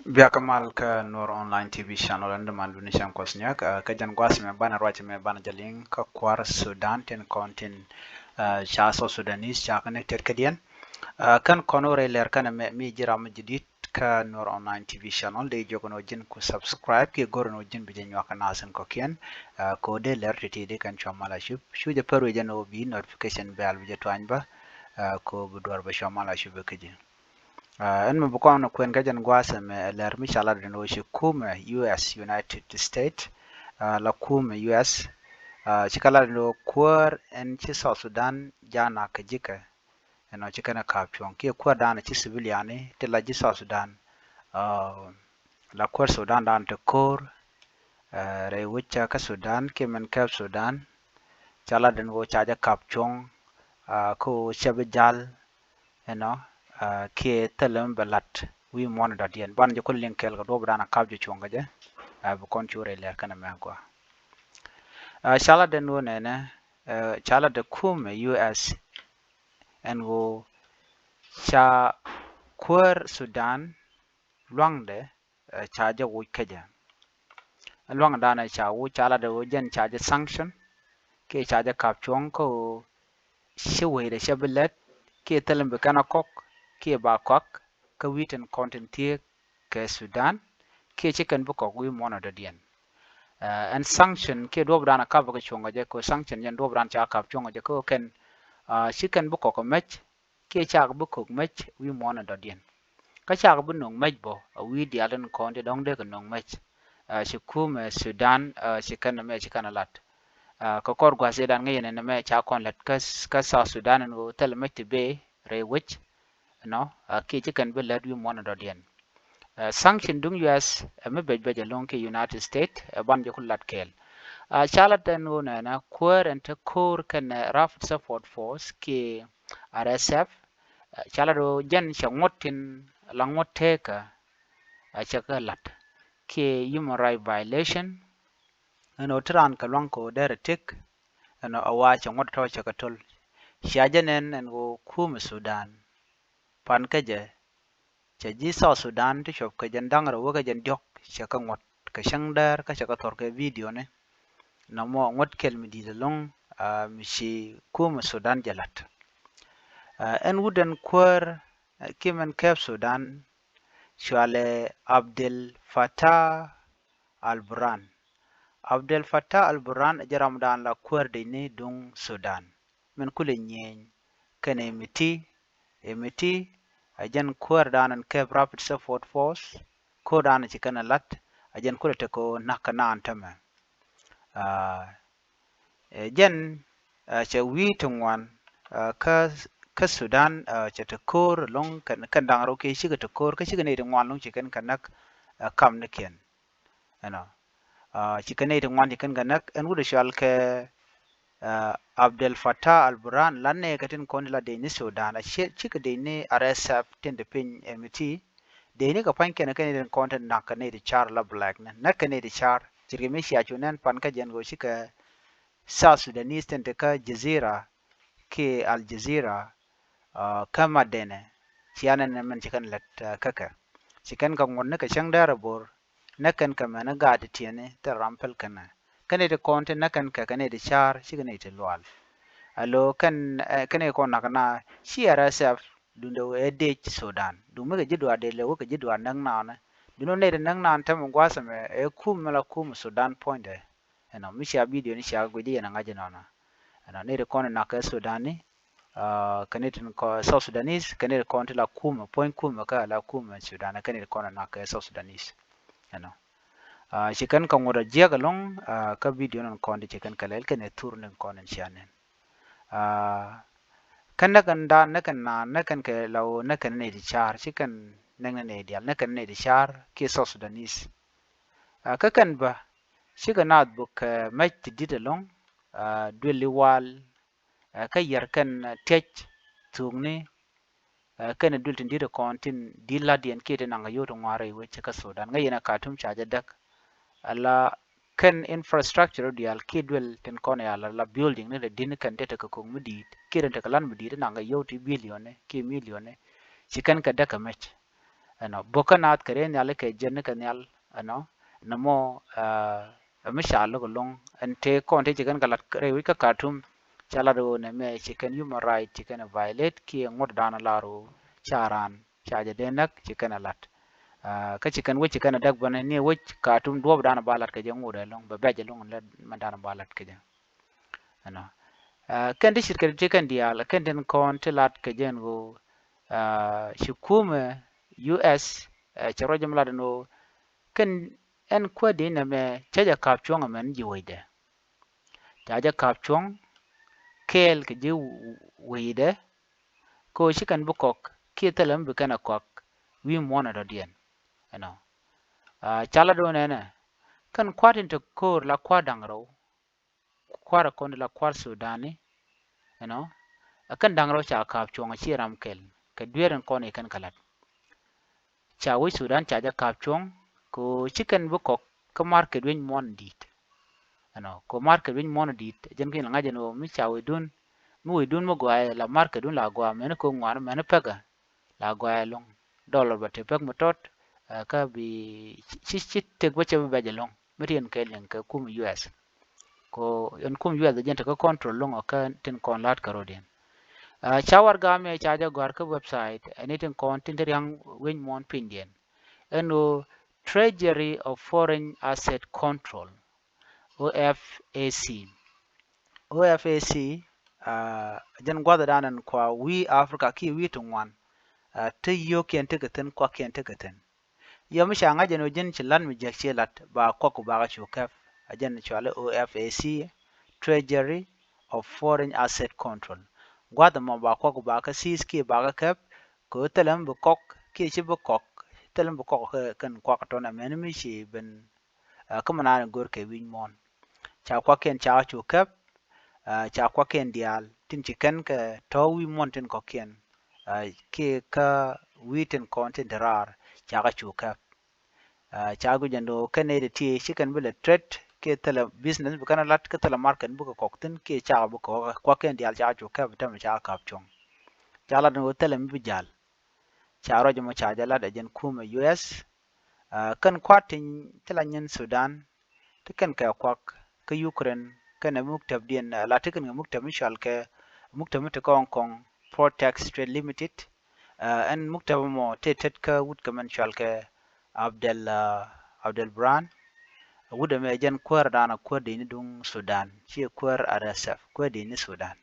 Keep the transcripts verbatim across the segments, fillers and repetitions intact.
Biakä mal kä Nuɔr Online T V channel, ɛn däman duni cäŋ kuɔth niak. Kä jɛn gua̱a̱th mɛ banɛ ruac mɛ banɛ jɛ liŋ kä kuäär Sudan tin kɔn tin ca South Sudanese ca kɛ ni tet kädiɛn. Kän kɔn wä rɛy lɛr känɛ mɛ mi ji̱ ram mi ji̱ di̱t kä Nuɔr Online T V channel, dee jiök ni wä ji̱n ku subscribe kiɛ go̱r ni wä ji̱n bi jɛ nyuak kɛ nath in kɔ̱kiɛn. Kɛ wä dee lɛr ti̱ti̱ dee kɛn cua mal a cup cu jɛ pär wi̱c ɛn wä bi notification bell bi jɛ tuany bä. Kɛ wä bi duɔr bä cua mal a cup kä ji̱. Ɛn mi bi kɔn kuɛn kä jɛn gua̱a̱th ɛmɛ ɛ lɛr mi ca lat ɛn wä ci kumɛ U S, United States, la kumɛ U S. Ci kɛ lat ɛn wä kuäär ɛn ci South Sudan janak kɛ ji̱kɛ. Ɛnɔ ci kɛn ɛ ka̱p cuɔ̱ŋ kiɛ kuäär danɔ ci civilian ni ti la ji̱ South Sudan. La kuäär Sudan danɔ ti ko̱r rɛy wec kä Sudan kiɛ mɛn kɛp Sudan. Ca lat ɛn wä ca jɛ ka̱p cuɔ̱ŋ kä wä cɛ bi jal. Ɛnɔ kiɛ thilɛ mi bɛ lat wi̱i̱ muɔ̱ɔ̱n dɔ̱diɛn banɛ jɛ kun liŋ kɛɛl kɛ duɔ̱p danɔ kap jɛ cuɔ̱ŋ kɛ jɛ. Bi kɔn cu rɛy lɛr kɛnɛ mɛ gua. Ca lat ɛn wä nɛnɛ ca lat ɛ kumɛ U S ɛn wä ca kuäär Sudan luaŋdɛ ca jɛ wuc kä jɛ. Luaŋ danɛ ca wuc ca lat ɛ wä jɛn ca jɛ sanction kiɛ ca jɛ kap cuɔ̱ŋ kä wä ci wecdɛ cɛ bi lɛt kiɛ thilɛ mi bi kɛn a kɔk kiɛ ba kɔak kä wi̱i̱ tin kɔn tin thieek kɛ Sudan kiɛ ci kɛn bi kɔk wi̱i̱ muɔ̱ɔ̱n dɔ̱diɛn. Ɛn sanction kiɛ duɔ̱p danɔ kap kɛ cuɔ̱ŋ kɛ jɛ kɛ sanction jɛn duɔ̱p danɔ ca kap cuɔ̱ŋ kɛ jɛ kɛ kɛn ci kɛn bi kɔk kɛ mɛc kiɛ cak bi kɔk mɛc wi̱i̱ muɔ̱ɔ̱n dɔ̱diɛn. Kä cak bi no̱ŋ mɛc bä a wi̱i̱ diaal tin kɔn ti dɔ̱ŋ dee kɛ no̱ŋ mɛc. Ci kumɛ Sudan ci kɛn mɛ ci kɛn lat. Kɛ kɔr gua̱a̱th idan ŋäc ɛn ɛn mɛ ca kɔn lät kä South Sudan ɛn ɣöö thilɛ mɛc ti bee rɛy wec. Ɛnɔ kiɛ ci kɛn bi lät wi̱i̱ muɔ̱ɔ̱n dɔ̱diɛn. Sanction duŋ U S ɛ mi bec bec ɛlɔ̱ŋ kiɛ United States ɛ ban jɛ ku lat kɛɛl. Ca lat ɛn ɣöö nɛnɛ kuäär ɛn te ko̱r kɛnɛ Rapid Support Force kiɛ R S F. Ca lat ɣöö jɛn cɛ ŋuɔ̱t tin la ŋuɔ̱t tekä. Cɛ kɛ lat kiɛ human right violation. Ɛn ɣöö ti raan kɛ luaŋ kɛ ɣöö derɛ tëk. Ɛn ɣöö a wa cɛ ŋuɔ̱t tɔ̱ cɛ kɛ to̱l. Cia jɛ nɛn ɛn ɣöö kumɛ Sudan pan kä jɛ cɛ ji̱ South Sudan ti cuɔp kɛ jɛn da̱ŋ rɛw wä kɛ jɛn diɔ̱k cɛ kɛ ŋuɔ̱t kɛ cäŋ däär kä cɛ kɛ thɔr kɛ video ni. Nɔmɔ ŋuɔ̱t kɛl mi di̱i̱t ɛlɔ̱ŋ mi ci kumɛ Sudan jɛ la̱t. Ɛn wut ɛn kuäär kiɛ mɛn kɛp Sudan cualɛ Abdel Fattah al-Burhan. Abdel Fattah al-Burhan ɛ jɛ ramdan la kuäär dec ni duŋ Sudan. Min kulɛ nyieny kɛn ɛ miti ɛ miti ɛ jɛn kuäär dan ɛn kɛp Rapid Support Force. Ko̱r dan ci kɛn ɛ lat ɛ jɛn kulɛ tekɛ ɣöö na̱k kɛ naan tämɛ. Ɛ jɛn cɛ wi̱i̱ ti ŋuan kä kä Sudan cɛ te ko̱r lo̱ŋ kɛn da̱ŋ rɛw kiɛ cikɛ te ko̱r kä cikɛ nɛy ti ŋuan lo̱ŋ ci kɛn kɛ näk. Kam ni kiɛn ɛnɔ ci kɛn nɛy ti ŋuan ci kɛn kɛ näk ɛn wut ɛ cual kɛ Abdel Fattah al-Burhan la nɛɛkɛ tin kɔn ti la dec ni Sudan a cikɛ dec ni R S F tin te piny M T. Dec ni kɛ pa̱ny kɛn kɛn nɛy tin kɔn ti näk kɛ nɛy ti car la black ni näk kɛ nɛy ti car. Cirkɛ mi cia cu nɛn pan kä jɛn kɛ cikɛ South Sudanese tin te kä Jazeera kiɛ Al Jazeera kä Madɛnɛ. Cia nɛn mɛn ci kɛn lät kä kɛ ci kɛn kɛ ŋuɔ̱t ni kɛ cäŋ däär a bo̱r. Näk kɛn kɛ mɛn ɛ gaat ti tiɛni thil ram päl kɛn ɛ kɛn iti kɔn ti näk kɛn kɛ kɛn iti ca̱r ci kɛn iti lual. Alo kɛn kɛn iti kɔn nak na ci R S F dundɛ wee dec Sudan duŋ mi kɛ ji̱ duaar dec lɛ wee kɛ ji̱ duaar näk naanɛ. Dundɛ wee nɛy ti näk naan tämɛ gua̱a̱th ɛmɛ ɛ kum mi la kum Sudan puɔ̱nydɛ. Ɛnɔ mi cia video ni cia guic di yɛn a ŋa̱c inɔnɔ. Ɛnɔ nɛy ti kɔn inak kɛ Sudan ni kɛ nɛy ti South Sudanese kɛ nɛy ti kɔn ti la kum puɔ̱ny kum kä la kum Sudan kɛ nɛy ti kɔn inak kɛ South Sudanese. Ɛnɔ ci kɛn kɛ ŋuɔ̱t a jiäk ɛlɔ̱ŋ kä video nɔn kɔn ti ci kɛn kɛ lɛl kɛn ɛ thur ni kɔn in cia nɛn. Kä näk kɛn da̱a̱n näk kɛn naan näk kɛn kɛ la ɣöö näk kɛn nɛy ti ca̱a̱r ci kɛn näk ni nɛy diaal näk kɛn nɛy ti ca̱a̱r kiɛ South Sudanese. Kä kɛn bä cikɛ naath buk kɛ mɛc ti di̱t ɛlɔ̱ŋ duël i̱ wal kä yɛr kɛn tiɛc thukni. Kɛn duël tin di̱t kɔn tin di̱t la̱tdiɛn kiɛ tin naŋ kɛ yio̱w ti ŋua̱r rɛy wec kä Sudan ŋäc yɛn ɛ Khartoum ca jɛ däk. Ala kɛn infrastructure diaal kiɛ duël tin kɔn ya la building ni rɛ di̱t ni kɛn ti tekɛ ko̱k mi di̱i̱t kiɛ tin tekɛ la̱t mi di̱i̱t ti naŋ kɛ yio̱w ti billion ni kiɛ million ni. Ci kɛn kɛ däk kɛ mɛc. Ɛnɔ, bok kä naath kɛ rɛy nhial kɛ jiɛn ni kɛ nhial, ɛnɔ, nɛ mɔ, ɛ mi ca lo̱k ɛlɔ̱ŋ. Ɛn tëë kɔn tëë ci kɛn kɛ lat rɛy wec kä Khartoum, ca lat ɣöö nɛ mɛ ci kɛn human right ci kɛn violate kiɛ ŋuɔ̱t dan lar ɣöö ca raan ca jɛ dee näk ci kɛn ɛ lat. Kä ci kɛn wec ci kɛn ɛ däk bänɛ ni wec Khartoum duɔ̱ɔ̱p dan ba lat kɛ jɛ ŋot ɛlɔ̱ŋ, bɛ bɛc ɛlɔ̱ŋ lɛ mɛ dan ba lat kɛ jɛ. Ɛnɔ, kɛn ti ce̱tkɛ ti kɛn diaal kɛn tin kɔn ti lat kɛ jɛ ɛn ɣöö ci kumɛ U S cɛ ruac jɛ mi lat ɛn ɣöö kɛn ɛn kuäär di nɛmɛ cä jɛ ka̱p cuɔ̱ŋ ɛmɛn ji̱ wecdɛ. Ca jɛ ka̱p cuɔ̱ŋ kɛɛl kɛ ji̱ wecdɛ. Kɛ ɣöö ci kɛn bi kɔk kiɛ thilɛ mi bi kɛn ɛ kɔak wi̱i̱ muɔ̱ɔ̱n ɛ dɔ̱diɛn. Ɛnɔ, ca lat do̱n ɛnɛ kɛn kua̱r tin te ko̱o̱r la kua̱r da̱ŋ rɛw. Kua̱r ɛ kɔn di la kua̱r Sudani, ɛnɔ, ɛ kɛn da̱ŋ rɛw ca ka̱p cuɔ̱ŋ ɛ ci ram kɛl kɛ dueer in kɔn i̱ kɛn kɛ lat. Ca wec Sudan ca jɛ ka̱p cuɔ̱ŋ kɛ ɣöö ci kɛn bi kɔk kä market wec muɔ̱ɔ̱n di̱i̱t. Ɛnɔ, kɛ ɣöö market wec muɔ̱ɔ̱n di̱i̱t jɛn kä in la ŋa̱c ɛn ɣöö mi ca wecdun, mi wecdun mi gɔaaɛ la market dun la gɔaa mɛni kɛ ŋuan mɛni pɛkä la gɔaaɛ ɛlɔ̱ŋ. Dollar bɛ te pɛk mi tɔt, kä bi ci ci tek bä cɛ bi bɛc ɛlɔ̱ŋ mi riɛn kɛ liŋ kɛ kum U S. Ko ɛn kum U S jɛn te kä control lo̱ŋ kä tin kɔn la̱t kä ro̱diɛn. Ca warɛga mɛ ca jɛ gɔ̱a̱r kä website ɛn i̱ tin kɔn tin te ria̱ŋ wec muɔ̱ɔ̱n pinydiɛn. Ɛn ɣöö Treasury of Foreign Asset Control, O F A C. O F A C jɛn gua̱thdan ɛn kua wi̱i̱ Africa kiɛ wi̱i̱ ti ŋuan. Te yio̱o̱kiɛn tekɛ thi̱n, kuakiɛn tekɛ thi̱n. Yɛ mi ca ŋa̱c ɛn ɣöö ji̱n ci la̱t mi jiäk ciɛ la̱t ba kuak ku bakä cu kɛp. A jɛn cuali O F A C, Treasury of Foreign Asset Control. Gua̱th ɛmɔ ba kuak ku bakä thi̱i̱th kiɛ bakä kɛp kɛ ɣöö thilɛ mi bi kɔk kiɛ ci bi kɔk, thilɛ mi bi kɔk kɛ kɛn kuak tɔn ɛmɛn mi ci ben. Kä mi naan go̱r kɛ wi̱i̱ muɔ̱ɔ̱n ca kuakiɛn ca cu kɛp. Ca kuakiɛn diaal tin ci kɛn kɛ tɔ̱ wi̱i̱ muɔ̱ɔ̱n tin kɔ̱kiɛn kiɛ kä wi̱i̱ tin kɔn tin te raar ca kɛ cu kɛp. Ca guic ɛn ɣöö kɛn nɛy ti ti ci kɛn bi lɛ trade kiɛ thilɛ business bi kɛn lat kä thilɛ market bikɛ kɔk thi̱n kiɛ ca bi kɔk kuakiɛn diaal ca cu kɛp tämɛ ca ka̱p cuɔ̱ŋ. Ca lat ɛn ɣöö thilɛ mi bi ja̱l. Ca ruac ɛmɔ ca jɛ lat ɛ jɛn kumɛ U S. Kɛn kua̱r tin ti la nyin Sudan ti kɛn kɛ kuak kä Ukraine kɛnɛ muktäpdiɛn la ti kɛn kɛ muktäp mi cual kɛ muktäp mi ti kɔŋ kɔŋ Protex Trade Limited. Ɛn muktäp ɛmɔ tëë tet kä wut kɛ mɛn cual kɛ Abdel, Abdel Bran. Wut ɛmɛ jɛn kuäär dan a kuäär dini duŋ Sudan ciɛ kuäär R S F kuäär dini Sudan.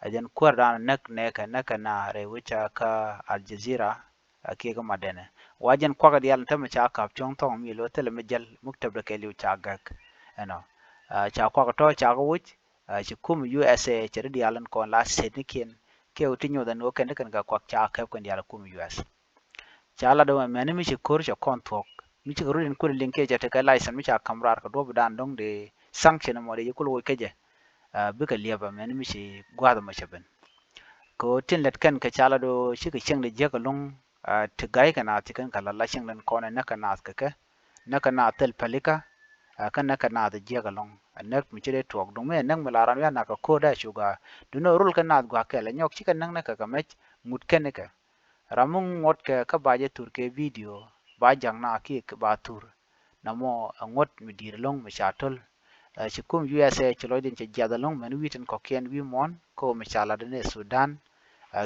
Ɛ jɛn kuäär dan a näk nɛɛkɛ näkɛ na rɛy wecä kä Al Jazeera. Kiɛ kä madɛnɛ wa jɛn kuak diaal tämɛ ca ka̱p cuɔ̱ŋ thɔŋ mi lo thilɛ mi jäl muktäp dɛ kɛ liw ca gäk. Ɛnɔ, ca kuak tɔ̱ ca kɛ wuc. Ci kum U S A cɛ ri diaal in kɔn la set ni kiɛn kiɛ wä ti nyoth ɛn wä kɛn ti kɛn kɛ kuak ca kɛp kɛn diaal kum U S. Ca lat dɔ̱ŋ ɛmɛni mi ci ko̱r cɛ kɔn thuɔ̱k mi ci kɛ rut in kul in liŋ kiɛ cɛ tekɛ license mi ca ka̱m raar kɛ duɔ̱p dan dɔ̱ŋ dee sanction mɔ dee ci kul woc kä jɛ. Bikɛ liɛp ɛmɛni mi ci gua̱a̱th ɛmɔ cɛ ben. Kɛ ɣöö tin lät kɛn kɛ ca lat dɔ̱ŋ cikɛ cieŋ dee jiäk ɛlɔ̱ŋ. Ti ga̱ykɛ naath ci kɛn kɛ lat la cieŋ den kɔn ɛ näk kɛ naath kɛ kɛ näk kɛ naath thil pälikä. Kä näk kɛ naath jiäk ɛlɔ̱ŋ ɛ näk mi ci dee tuɔɔk duŋ mi ɛ näk mi la ran wi̱i̱ a nak kɛ ko̱o̱t dee cu ga̱a̱ duundɛ rul kɛ naath gua̱a̱k kɛl ɛ nyɔk cikɛ näk näk kɛ kɛ mɛc ŋut kɛn ikɛ. Ram mi ŋuɔ̱tkɛ kä ba jɛ thur kɛ video ba ja̱ŋ na kiɛ ba thur. Namɔ ɛ ŋuɔ̱t mi di̱i̱t ɛlɔ̱ŋ mi ca to̱l. Ci kum U S A ci lɔcdin cɛ jiath ɛlɔ̱ŋ mɛn wi̱i̱ tin kɔ̱kiɛn wi̱i̱ muɔ̱ɔ̱n kä mi ca lat ni Sudan.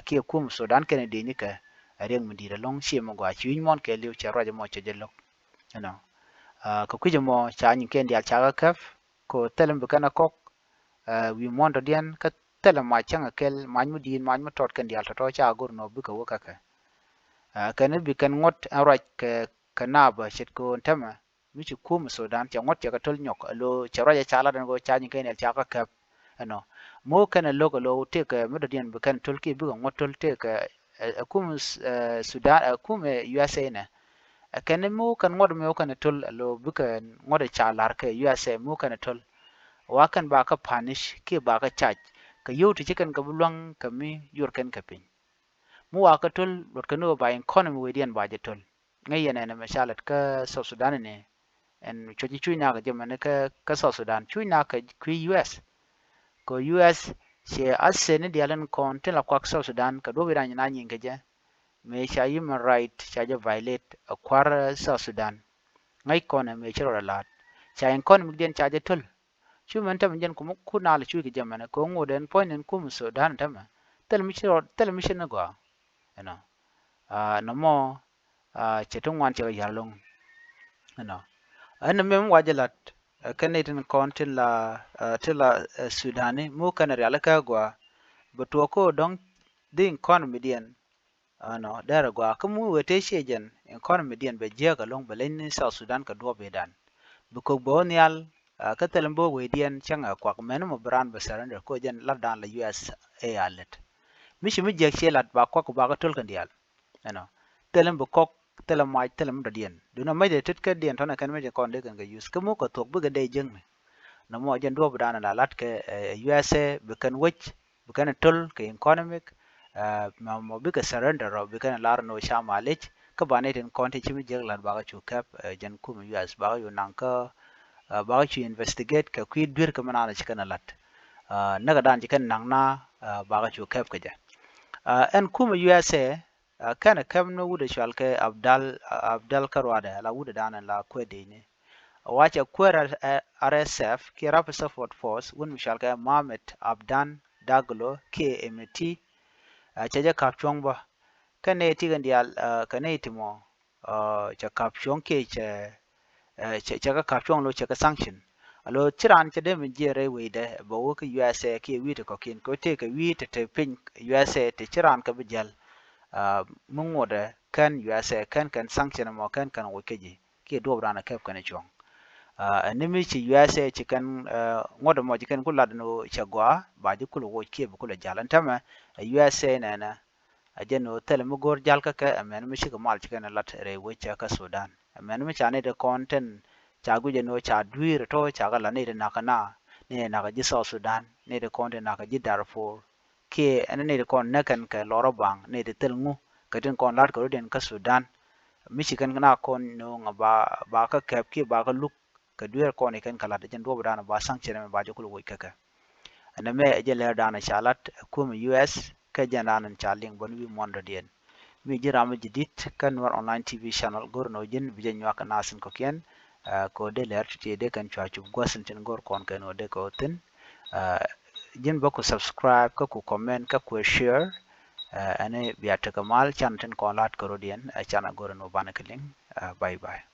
Kiɛ kum Sudan kɛn ɛ dee nikɛ ɛ riɛk mi di̱i̱t ɛlɔ̱ŋ ci mi gɔaa ci wi̱i̱ muɔ̱ɔ̱n kɛ li̱w cɛ ruac ɛmɔ cɛ jɛ lo̱k. Ɛnɔ, kɛ kui̱c ɛmɔ ca nyin kɛn diaal ca kä käp. Kɛ thilɛ mi bi kɛn ɛ kɔk wi̱i̱ muɔ̱ɔ̱n tɔ̱diɛn kä thilɛ mac cäŋ ɛ kɛl mac mi di̱i̱t mac mi tɔt kɛn diaal tɔ̱tɔ̱ ca go̱r nɔ bikɛ wä kä kɛ. Kɛn bi kɛn ŋuɔ̱t ɛn ruac kɛ kɛ naap ɛ ce̱tkɛ ɣöö ɛn täämɛ mi ci kum Sudan cɛ ŋuɔ̱t cɛ kɛ to̱l nyɔk ɛ lo̱ cɛ ruac ɛ ca lat ɛn ɣöö ca nyin kɛn diaal ca kä käp. Ɛnɔ, mi wä kɛn ɛ lo̱k ɛ lo̱ tëëkɛ mi dɔ̱diɛn bi kɛn to̱l kiɛ bikɛ ŋuɔ̱t to̱l tëëkɛ ɛ kum Sudan ɛ kum ɛ U S A nɛ. Ɛ kɛn mi wä kɛn ŋuɔ̱t mi wä kɛn ɛ to̱l ɛ lo̱ bikɛ ŋuɔ̱t ɛ ca la̱r kɛ U S A mi wä kɛn ɛ to̱l. Wa kɛn ba kä punish kiɛ ba kä charge kɛ yio̱w ti ci kɛn kɛ bi luäŋ kɛ mi yor kɛn kɛ piny. Mi wa kä to̱l luɔt kɛn ni wä ba economy wecdiɛn ba jɛ to̱l. Ŋäc yɛn ɛn ɛmɛ ca lät kä South Sudan ni ɛn cuɔ̱c cuc nakä jɛ mɛn kä kä South Sudan cuc nakä kui̱ U S. Kɛ U S cɛ asset ni diaal in kɔn tin la kuak South Sudan kɛ duɔ̱p iran nyin a nyin kɛ jɛ. mëë ca human right ca jɛ violate ɛ kua̱r South Sudan. Ŋäc kɔn ɛ mëë ci rɔɔdɛ la̱t ca economy diɛn ca jɛ töl. Cu mɛn tämɛ jɛn kumɛ kun nal cuc kɛ jɛ mɛnɛ kɛ ŋot ɛn puɔ̱ny ɛn kum Sudan tämɛ. Thil mi ci rɔɔd, thil mi ci ni gɔaa. Ɛnɔ. Nɔmɔ cɛ ti ŋuan cɛ kɛ yar loŋ. Ɛnɔ. Ɛn mi mi wa jɛ lat kɛn ni tin kɔn tin la, tin la Sudani mi wä kɛn riali kɛ gɔaa. Bɛ tuɔɔk kä dɔŋ di economy diɛn. Ɛnɔ derɛ gɔaa kä mi wee tëë ciɛ jɛn economy diɛn bɛ jiääk ɛlɔ̱ŋ bɛ leny ni South Sudan kɛ duɔ̱ɔ̱p i̱dan. Bi kök bɛ wä nhial kä thilɛ mi bä wee diɛn cäŋ ɛ kuak mɛn mɔ bi raan bɛ surrender ko jɛn lat dan la U S A a lät. Mi ci mi jiäk ciɛ lat ba kuak ba kä töl kɛn diaal. Ɛnɔ thilɛ mi bi kɔk thilɛ mac thilɛ mi dɔ̱diɛn duundɛ mec dee tet kä diɛn tɔnɛ kɛn mec kɔn dee kɛn kɛ use kä muk kɛ thuɔk bikɛ dee jiäkni. Nɔmɔ jɛn duɔ̱ɔ̱p dan la lat kɛ U S A bi kɛn wec bi kɛn töl kɛ economic. Mɔ bikɛ surrender rɔ bi kɛn lar ni wä ca malic kä ba ni tin kɔn ti ci mi jiäk lat bakä cu kɛp jɛn kum U S bakä cu naŋ kä bakä cu investigate kɛ kui̱ duer kɛ mi naan ci kɛn lat. Näkä dan ci kɛn naŋ na bakä cu kɛp kɛ jɛ. Ɛn kum U S A kɛn kɛp ni wut cual kɛ Abdal, Abdal kä ruadɛ la wut dan la kuɛ dee ni. Wa cɛ kuäär R S F kiɛ Rapid Support Force wun mi cɔal kɛ Mohamed Abdan Daglo kiɛ M T. Cɛ jɛ kap cuɔ̱ŋ bä kɛ nɛy ti kɛn diaal kɛ nɛy ti mɔ cɛ kap cuɔ̱ŋ kiɛ cɛ cɛ kɛ kap cuɔ̱ŋ lo cɛ kɛ sanction. Alo ci raan cɛ dee mi jiɛɛr rɛy wecdɛ bɛ wä kä U S A kiɛ wi̱i̱ ti kɔ̱kiɛn kɛ wä tëëkɛ wi̱i̱ ti te piny U S A ti ci raan kɛ bi jäl. Mi ŋuɔ̱tdɛ kɛn U S A kɛn kɛn sanction mɔ kɛn kɛn wuc kä ji̱. Kiɛ duɔp raan a kɛp kɛn cuɔ̱ŋ. Ɛn ni mi ci U S A ci kɛn ŋuɔ̱t ɛmɔ ci kɛn ku lat ni cɛ gɔaa ba ji̱ kul woc kiɛ bi kul jal ɛn tämɛ. U S A nɛnɛ a jɛn ni thilɛ mi go̱o̱r jal kä kɛ ɛmɛn mi cikɛ mal ci kɛn lat rɛy wec cɛ kä Sudan. Ɛmɛn mi ca ni ti kɔn tin ca guic ɛn ca dui̱r tɔ ca kɛ la ni ti nak kɛ na ni nak ji̱ South Sudan ni ti kɔn ti nak ji̱ Darfur. Kiɛ ɛn ni ti kɔn näk kɛn kɛ lɔrä baŋ ni ti thil ŋu kɛ tin kɔn lat kɛ rut in kä Sudan. Mi ci kɛn kɛ na kɔn ni ŋa ba, ba kä kɛp kiɛ ba kä luk kɛ duer kɔn i kɛn kɛ lat jɛn duɔp dan ba sanction mɛ ba jɛ kul woc kä kɛ. Ɛn mɛ ɛ jɛ lɛr dan ca lat kum U S kɛ jɛn dan ca liŋ bä ni wi̱i̱ muɔn dɔ̱diɛn. Mi ji̱ ram mi ji̱ dit kä Nuer Online T V channel go̱r ni wä ji̱n bi jɛ nyuak kɛ nasin kɔ̱kiɛn. Kɛ wä dee lɛr ti ti dee kɛn cua cup gua̱sin tin go̱r kɔn kɛn wä dee kɛ wä thin. Ji̱n bä ku subscribe kä ku comment kä ku share. Ɛn bia tekɛ mal can tin kɔn lat kɛ rodiɛn ɛ can a go̱r ni wä banɛ kɛ liŋ. Bye bye.